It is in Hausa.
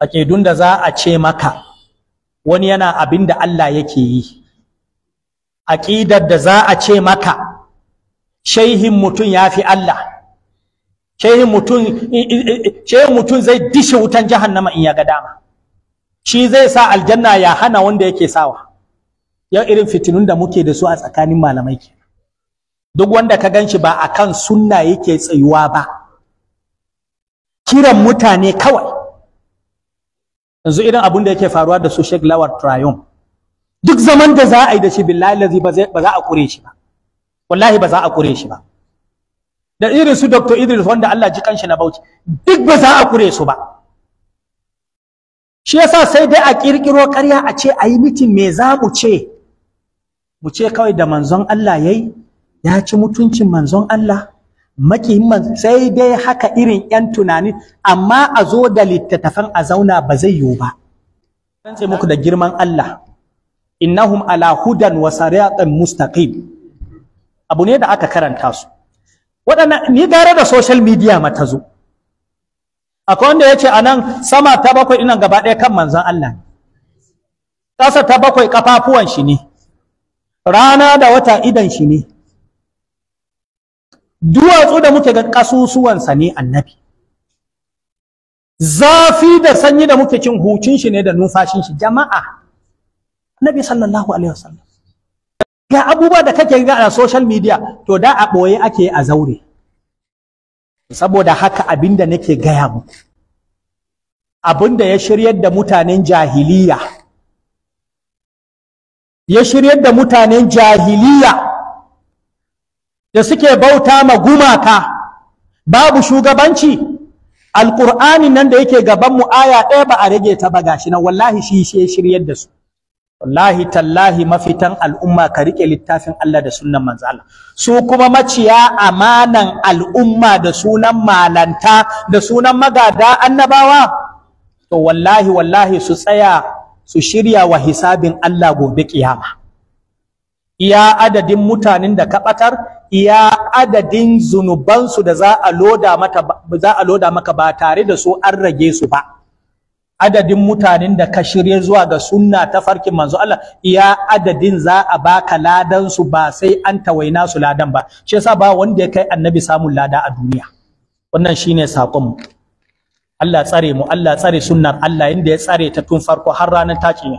Aƙidun da za a ce maka wani yana abin da Allah yake yi. Aƙidar da za a ce maka shehin mutum ya fi Allah. Shehin mutum zai dishe wutan jahannama in ya ga dama. Shi zai sa aljanna ya hana wanda yake sawa. Yau irin fitinun da muke da su a tsakanin malamai ke. Duk wanda ka ganshi ba akan sunna yake tsayuwa ba. Kiran mutane kawai. Yanzu irin abun da yake faruwa da su Sheikh Lawal Triumph. Duk zaman da za a yi da shi, billahi lazi, ba za a kure shi ba. Wallahi ba za a kure shi ba. Da irin su Dr. Idris, wanda Allah ji kanshi, na Bauchi, duk ba za a kure su ba. Shi yasa sai dai a kirkiro ƙarya a ce a yi meeting. Me za mu ce? Mu ce kawai da manzon Allah yayi, ya ci mutuncin manzon Allah, makiyin man. Sai dai haka irin yan tunani, amma a zo da littattafan a zauna ba zai yiwu ba. Sai muku da girman Allah, innahum ala hudan wa siratin mustaqim. Abu ne da aka karanta su. Waɗannan ni gara da social media ma ta zo. Akwai wanda ya ce a nan sama ta bakwai ɗinan gaba ɗaya kan manzon Allah, ƙasa ta bakwai ƙafafuwan shi ne, rana da wata idan shi ne, duwatsu da muke ga ƙasusuwansa ne annabi, zafi da sanyi da muke cin hucin shi ne da numfashin shi. Jama'a, annabi sallallahu alaihi wasallam, ga abubuwa da kake ga a social media, to da a ɓoye ake a zaure. Saboda haka abinda nake gaya muku, abinda ya shiryar da mutanen jahiliya, ya shiryar da mutanen jahiliya da suke bauta ma gumaka, babu shugabanci, alƙur'anin nan da yake gaban mu, aya ɗaya ba a rage ta ba, gashi nan, wallahi shi shi ya shiryar da su. Wallahi tallahi, mafitan al'umma ka rike littafin Allah da sunnan manzo Allah. Su kuma maciya amanan al'umma da sunan malanta, da sunan magada annabawa, to wallahi wallahi su tsaya su shirya wa hisabin Allah gobe kiyama. Iya adadin mutanen da ka batar, iya adadin zunubansu da za a loda mata, za a loda maka ba tare da su an rage su ba. Adadin mutanen da ka shirye zuwa ga sunna ta farkin manzo Allah, iya adadin za a baka ladan su, ba sai an tawaina su ladan ba. Shi yasa ba wanda ya kai annabi samun lada a duniya. Wannan shine sakon mu. Allah tsare mu, Allah tsare sunnar Allah inda ya tsare ta tun farko har ranar tashi.